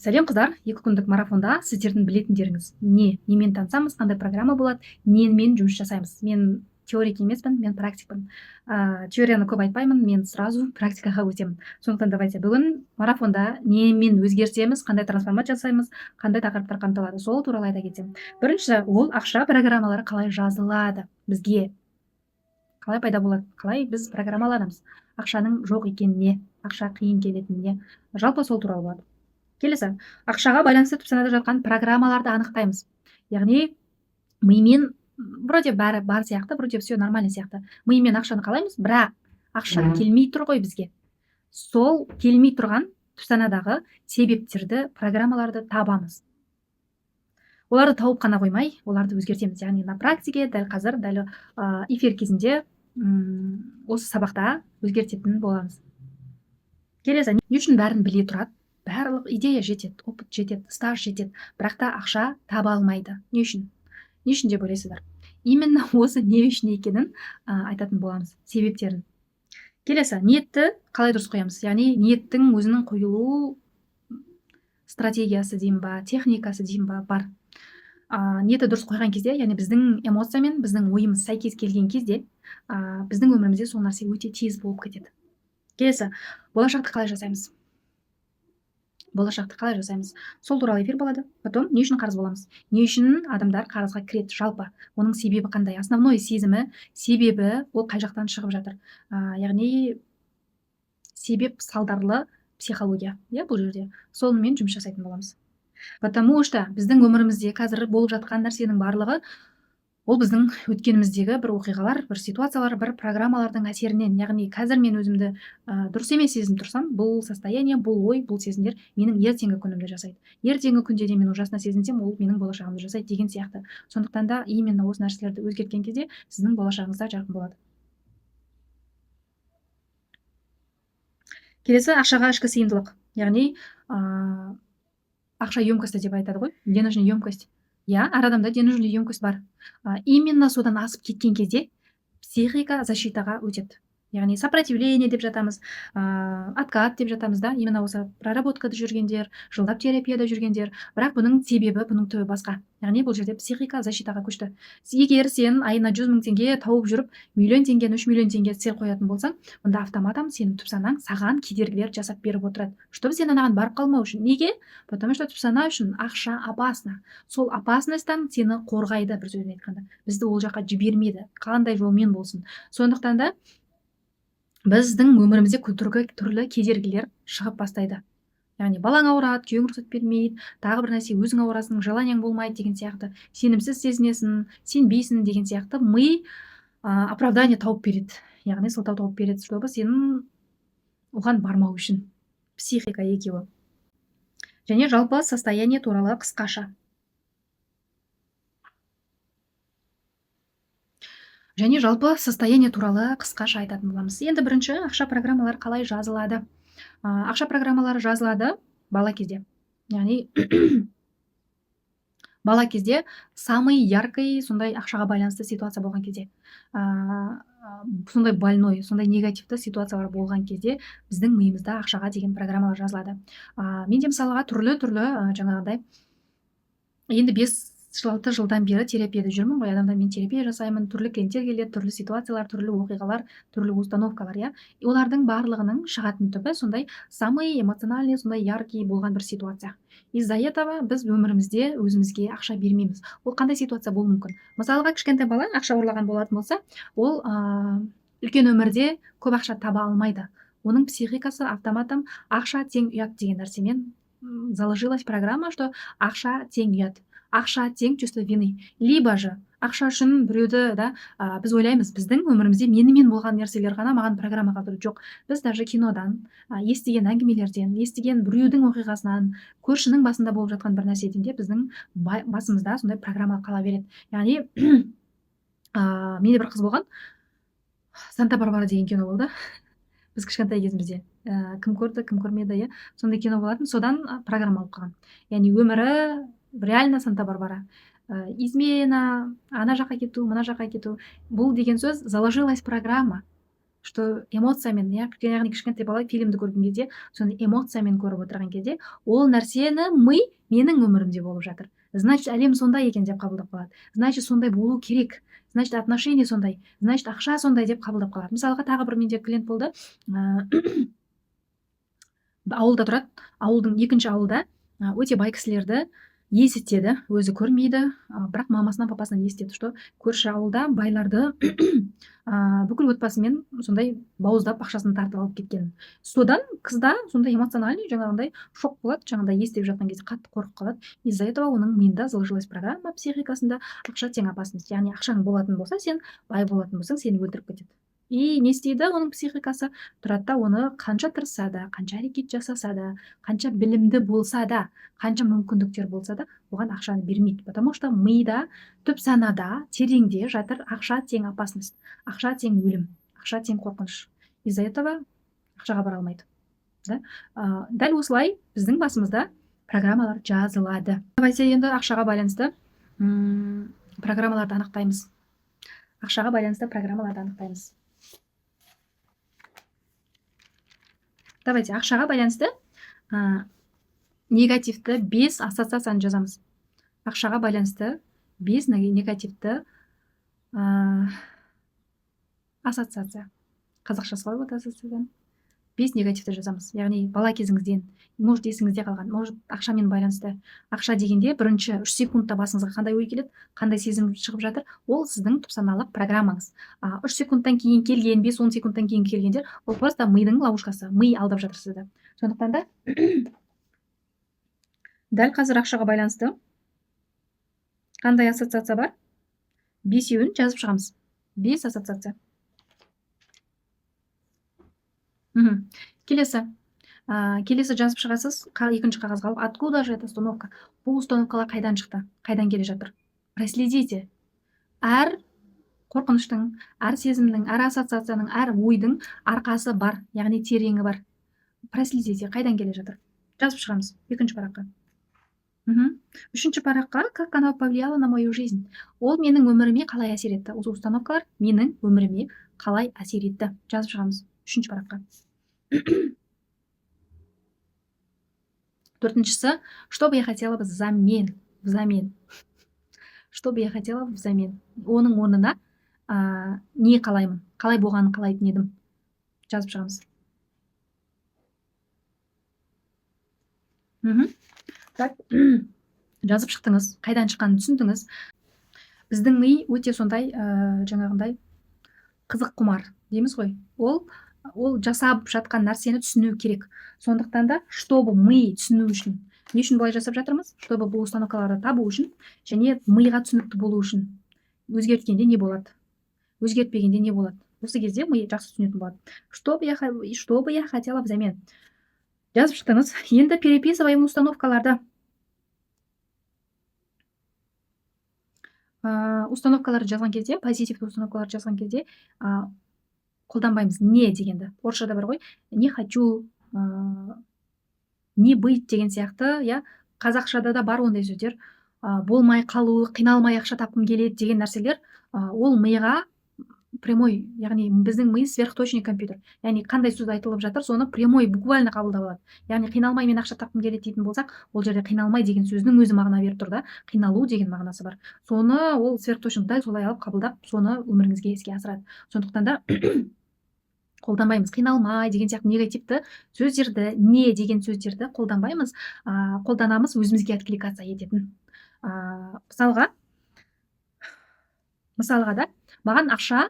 Сәлем, қыздар! 2 күндік марафонда сіздердің білетіндеріңіз не? Немен танысамыз, қандай программа болады, немен жұмыс жасаймыз? Мен теорик емеспін, мен практикпін. Теорияны көп айтпаймын, мен сразу практикаға өтемін. Сондықтан давайте, бүгін марафонда немен өзгертеміз, қандай трансформация жасаймыз, қандай тақырыптар қамтылады, сол туралы айта кетсем. Бірінші, ол ақша программалары қалай жазылады бізге, қалай пайда болады, қалай біз программаланамыз ақшаның жоқ екеніне, ақша қиын келетініне, жалпы сол туралы болады. Келесі, ақшаға байланысты түпсанада жатқан программаларды анықтаймыз. Яғни мимен вроде бәрі бар сияқты, вроде все нормально сияқты, мимен ақшаны қалаймыз, бірақ ақша келмей тұр ғой бізге. Сол келмей тұрған түпсанадағы себептерді, программаларды табамыз. Оларды тауып қана қоймай, оларды өзгертеміз. Яғни на практике, дәл қазір, дәл эфир кезінде, осы сабақта өзгертетін боламыз. Келесі, не үшін бәрін біле тұрады, барлық идея жетеді, опыт жетеді, стаж жетеді, бірақ та ақша таба алмайды? Не үшін, не үшін деп ойлайсыздар? Именно осы не үшін екенін айтатын боламыз, себептерін. Келесі, ниетті қалай дұрыс қоямыз? Яғни ниеттің өзінің қойылу стратегиясы деймін ба, техникасы деймін ба, бар. Ниетті дұрыс қойған кезде, яғни біздің эмоция мен біздің ойымыз сәйкес келген кезде, біздің өмірімізде сол нәрсе өте тез болып кетеді. Келесі, болашақты қалай жасаймыз? Болашақты қалай жасаймыз, сол туралы эфир болады. Потом, не үшін қарыз боламыз, не үшін адамдар қарызға кіреді, жалпы оның себебі қандай, основной сезімі, себебі ол қай жақтан шығып жатыр? Яғни себеп салдарлы психология, иә, бұл жерде сонымен жұмыс жасайтын боламыз. Потому что біздің өмірімізде қазір болып жатқан нәрсенің барлығы ол біздің өткеніміздегі бір оқиғалар, бір ситуациялар, бір программалардың әсерінен. Яғни қазір мен өзімді дұрыс емес сезініп тұрсам, бұл состояние, бұл ой, бұл сезімдер менің ертеңгі күнімді жасайды. Ертеңгі күнде де мен ужасно сезінсем, ол менің болашағымды жасайды деген сияқты. Сондықтан да именно осы нәрселерді өзгерткен кезде сіздің болашағыңыз да жарқын болады. Келесі, ақшаға ішкі сыйымдылық. Яғни ақша емкости деп айтады ғой, денежный емкость. Иә, әр адамда денежный емкость бар. Именно содан асып кеткен кезде психика защитаға өтеді. Яғни сопротивление деп жатамыз, откат деп жатамыз да, именно осы проработкада жүргендер, жылдап терапияда жүргендер, бірақ бұның себебі, бұның түбі басқа. Яғни бұл жерде психика защитаға көшті. Егер сен айына 100 000 теңге тауып жүріп, миллион теңгені, 3 миллион теңге цель қоятын болсаң, онда автоматом сенің түпсанаң саған кедергілер жасап беріп отырады, чтобы сен анаған барып қалмау үшін. Неге? Потому что түпсана үшін ақша опасно. Сол опасностьтан сені қорғайды, бір сөзбен айтқанда. Бізді ол жаққа жібермейді, қандай жолмен болсын. Сондықтан да біздің өмірімізде түрлі кедергілер шығып бастайды. Яғни балаң ауырады, күйеуің рұқсат бермейді, тағы бір нәрсе, өзің ауырасың, желанияң болмайды деген сияқты, сенімсіз сезінесің, сенбейсің деген сияқты. Ми оправдание тауып береді, яғни сылтау тауып береді, чтобы сенің оған бармау үшін. Психика екеуі. Және жалпы состояние туралы қысқаша. Және жалпы состояние туралы қысқаша айтатын боламыз. Енді бірінші, ақша программалары қалай жазылады? Ақша программалары жазылады бала кезде. Яғни бала кезде самый яркий сондай ақшаға байланысты ситуация болған кезде, сондай больной, сондай негативті ситуациялар болған кезде біздің миымызда ақшаға деген программалар жазылады. Менде мысалға түрлі-түрлі жаңағыдай, енді 5-6 жылдан бері терапияда жүрмін ғой, адамдармен терапия жасаймын, түрлі клиенттер келеді, түрлі ситуациялар, түрлі оқиғалар, түрлі установкалар, иә. Олардың барлығының шығатын түбі сондай самый эмоциональный, сондай яркий болған бір ситуация. Из-за этого біз өмірімізде өзімізге ақша бермейміз. Ол қандай ситуация болуы мүмкін? Мысалға, кішкентай бала ақша ұрлаған болатын болса, ол үлкен өмірде көп ақша таба алмайды. Оның психикасы автоматом ақша тең ұят деген нәрсемен заложилась программа, что ақша тең ұят, ақша тең чувство вины. Либо же ақша үшін біреуді да, біз ойлаймыз, біздің өмірімізде менімен болған нәрселер ғана маған программа қалдырды. Жоқ, біз даже кинодан, естіген әңгімелерден, естіген біреудің оқиғасынан, көршінің басында болып жатқан бір нәрседен де біздің басымызда сондай программа қала береді. Яғни менде бір қыз болған, «Санта Барбара» деген кино болды. Біз кішкентай кезімізде, кім көрді, кім көрмеді, иә, сондай кино болатын, содан программа алып қалған. Яғни өмірі реально Санта Барбара. Измена, ана жаққа кету, мына жаққа кету. Бұл деген сөз заложилась программа, что Что эмоциямен, иә, яғни кішкентай бала фильмді көрген кезде, соны эмоциямен көріп отырған кезде, ол нәрсені ми менің өмірімде болып жатыр, значит, әлем сондай екен деп қабылдап қалады, значит, сондай болу керек, значит, отношения сондай, значит, ақша сондай деп қабылдап қалады. Мысалға, тағы бір менде клиент болды, ауылда тұрады, ауылдың екінші ауылда өте бай кісілерді есітеді, өзі көрмейді, бірақ мамасынан, папасынан естиді, что көрші ауылда байларды бүкіл отбасымен сондай бауыздап, ақшасын тартып алып кеткен. Содан қызда сондай эмоциональный жаңағындай шок болады, жаңағыдай естіп жатқан кезде қатты қорқып қалады. Из-за этого оның миында заложилась программа, психикасында ақша тең опасность, яғни ақшаң болатын болса, сен бай болатын болсаң, сені өлтіріп кетеді. И не істейді оның психикасы? Тұрады да, оны қанша тырысса да, қанша әрекет жасаса да, қанша білімді болса да, қанша мүмкіндіктер болса да, оған ақшаны бермейді, потому что мида, түп санада, тереңде жатыр: ақша тең опасность, ақша тең өлім, ақша тең қорқыныш. Из-за этого ақшаға бара алмайды да. Дәл осылай біздің басымызда программалар жазылады. Давайте енді ақшаға байланысты программаларды анықтаймыз. Ақшаға байланысты программаларды анықтаймыз. Давайте ақшаға байланысты негативті бес ассоциацияны жазамыз. Ақшаға байланысты бес негативті ассоциация. Қазақшасы қалай болады ассоциацияның? Бес негативті жазамыз, яғни бала кезіңізден, может, есіңізде қалған, может, ақшамен байланысты. Ақша дегенде бірінші 3 секундта басыңызға қандай ой келеді, қандай сезім шығып жатыр, ол сіздің түпсаналық программаңыз. 3 секундтан кейін келген, 5-10 секундтан кейін келгендер, ол просто мидың ловушкасы, ми алдап жатыр сізді. Сондықтан да дәл қазір ақшаға байланысты қандай ассоциация бар, бесеуін жазып шығамыз. Бес ассоциация. Келесі жазып шығасыз, екінші қағазға алып, откуда же эта установка? Бұл установкалар қайдан шықты, қайдан келе жатыр? Проследите. Әр қорқыныштың, әр сезімнің, әр ассоциацияның, әр ойдың арқасы бар, яғни тереңі бар. Проследите, қайдан келе жатыр. Жазып шығамыз екінші параққа. Үшінші параққа: как она повлияла на мою жизнь? Ол менің өміріме қалай әсер етті? Осы установкалар менің өміріме қалай әсер етті? Жазып шығамыз үшінші параққа. Төртіншісі: что бы я хотела бы взамен? Что бы я хотела взамен? Оның орнына не қалаймын? Қалай болғанын қалайтын едім? Жазып шығамыз. Так, жазып шықтыңыз, қайдан шыққанын түсіндіңіз. Біздің ми өте сондай жаңағындай қызық құмар дейміз ғой. Ол жасап жатқан нәрсені түсіну керек. Сондықтан да, чтобы ми түсіну үшін, не үшін бұлай жасап жатырмыз? Чтобы бұл установкаларды табу үшін және миға түсінікті болу үшін. Өзгерткенде не болады? Өзгертпегенде не болады? Осы кезде ми жақсы түсінетін болады. Что бы я хотела взамен? Жазып шықтыңыз. Енді переписываем установкаларды. Установкаларды жазған кезде, позитивті установкаларды жазған кезде, қолданбаймыз не дегенді. Орысшада бар ғой, не хочу, не быть деген сияқты, иә. Қазақшада да бар ондай сөздер. Болмай қалу, қиналмай ақша тапқым келеді деген нәрселер, ол миға прямой, яғни біздің ми сверхточный компьютер. Яғни қандай сөз айтылып жатыр, соны прямой буквально қабылдап алады. Яғни қиналмай мен ақша тапқым келеді дейтін болсақ, ол жерде қиналмай деген сөздің өзі мағына беріп тұр да, қиналу деген мағынасы бар. Соны ол сверхточный дәл солай алып қабылдап, соны өміріңізге іске асырады. Сондықтан да қолданбаймыз қиналмай деген сияқты негативті сөздерді, не деген сөздерді қолданбаймыз, қолданамыз өзімізге откликаться ететін. Мысалға да, маған ақша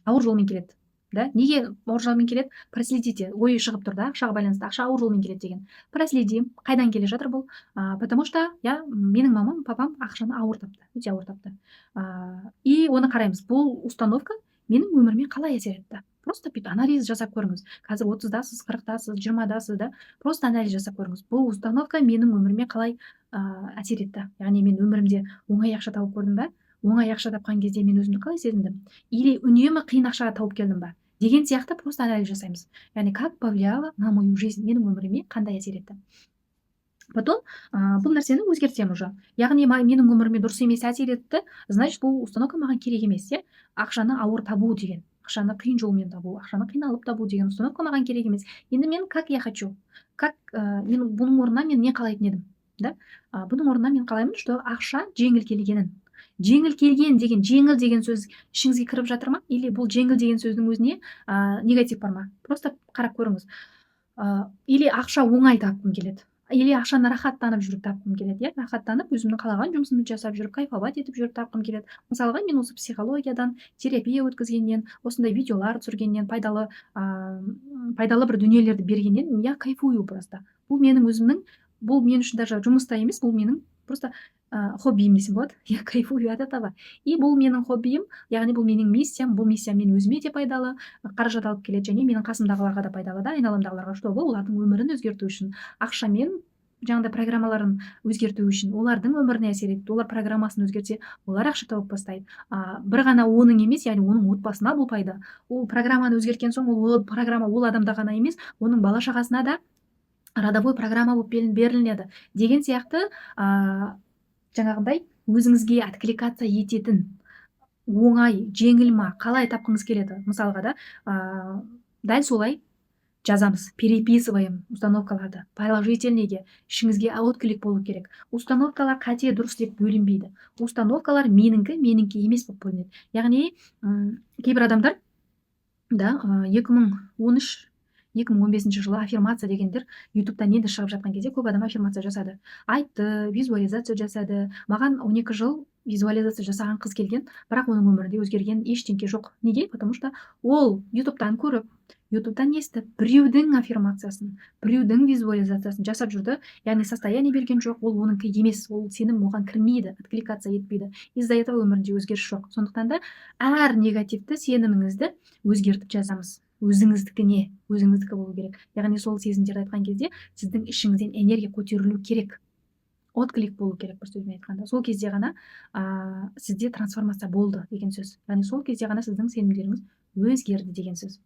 ауыр жолмен келеді. Да? Неге ауыр жолмен келеді? Проследите. Ой шығып тұр да, ақшаға байланысты. Ақша ауыр жолмен келеді деген. Проследим. Қайдан келе жатыр бұл? Потому что, я, менің мамам, папам ақшаны ауыр тапты. Өте ауыр тапты. И оны қараймыз. Бұл установка менің өміріме қалай әсер етті? Просто бүйтіп анализ жасап көріңіз. Қазір 30-дасыз, 40-дасыз, 20-дасыз да, просто анализ жасап көріңіз. Бұл установка менің өміріме қалай әсер етті? Яғни мен өмірімде оңай ақша тауып көрдім бе? Оңай ақша тапқан кезде мен өзімді қалай сезіндім? Или үнемі қиын ақша тауып келдім ба? Деген сияқты просто анализ жасаймыз. Яғни как повлияло на мою жизнь, менің өміріме қандай әсер етті? Потом бұл нәрсені өзгертемін уже. Яғни менің өміріме дұрыс емес әсер етті, значит, бұл установка маған керек емес, иә? Ақшаны ауыр табу деген. Ақшаны қиын жолмен табу, ақшаны қиналып табу деген установка маған керек емес. Енді мен как я хочу, как мен бұның орнына мен не қалайтын едім да? Бұның орнына мен қалаймын, что ақша жеңіл келгенін. Жеңіл келген деген, жеңіл деген сөз ішіңізге кіріп жатыр ма или бұл жеңіл деген сөздің өзіне негатив бар ма? Просто қарап көріңіз. Или ақша оңай тапқым келеді, или ақшаны рахаттанып жүріп тапқым келеді, иә, рахаттанып, өзімнің қалаған жұмысымды жасап жүріп, кайфовать етіп жүріп тапқым келеді. Мысалға, мен осы психологиядан, терапия өткізгеннен, осындай видеолар түсіргеннен, пайдалы бір дүниелерді бергеннен я кайфую просто. Бұл менің өзімнің, бұл мен үшін даже жұмыс та емес, бұл менің просто хоббиім десем болады. Я кайфую от этого. И бұл менің хоббиім, яғни бұл менің миссиям. Бұл миссиям мен өзіме де пайдалы, қаражат алып келеді және менің қасымдағыларға да пайдалы да, айналамдағыларға, чтобы олардың өмірін өзгерту үшін, ақшамен жаңағыдай программаларын өзгерту үшін, олардың өміріне әсер етеді. Олар программасын өзгертсе, олар ақша тауып бастайды. Бір ғана оның емес, яғни оның отбасына бұл пайда. Ол программаны өзгерткен соң, ол программа ол адамда ғана емес, оның бала шағасына да родовой программа болып берілінеді деген сияқты. Жаңағындай өзіңізге откликаться ететін оңай, жеңіл ма, қалай тапқыңыз келеді, мысалға да, дәл солай жазамыз. Переписываем установкаларды положительный ге. Ішіңізге отклик болу керек. Установкалар қате, дұрыс деп бөлінбейді. Установкалар менікі, менікі емес болып бөлінеді. Яғни кейбір адамдар да, 2013, 2015 жылы аффирмация дегендер Ютубтан енді шығып жатқан кезде көп адам аффирмация жасады, айтты, визуализация жасады. Маған 12 жыл визуализация жасаған қыз келген, бірақ оның өмірінде өзгерген ештеңке жоқ. Неге? Потому что ол Ютубтан көріп, Ютубтан естіп, біреудің аффирмациясын, біреудің визуализациясын жасап жүрді. Яғни состояние берген жоқ, ол оныкі емес, ол сенім оған кірмейді, откликаться етпейді. Из-за этого өмірінде өзгеріс жоқ. Сондықтан да әр негативті сеніміңізді өзгертіп жазамыз өзіңіздікіне. Өзіңіздікі болу керек. Яғни сол сезімдерді айтқан кезде сіздің ішіңізден энергия көтерілу керек, отклик болу керек. Бір сөзбен айтқанда, сол кезде ғана сізде трансформация болды деген сөз, яғни сол кезде ғана сіздің сенімдеріңіз өзгерді деген сөз.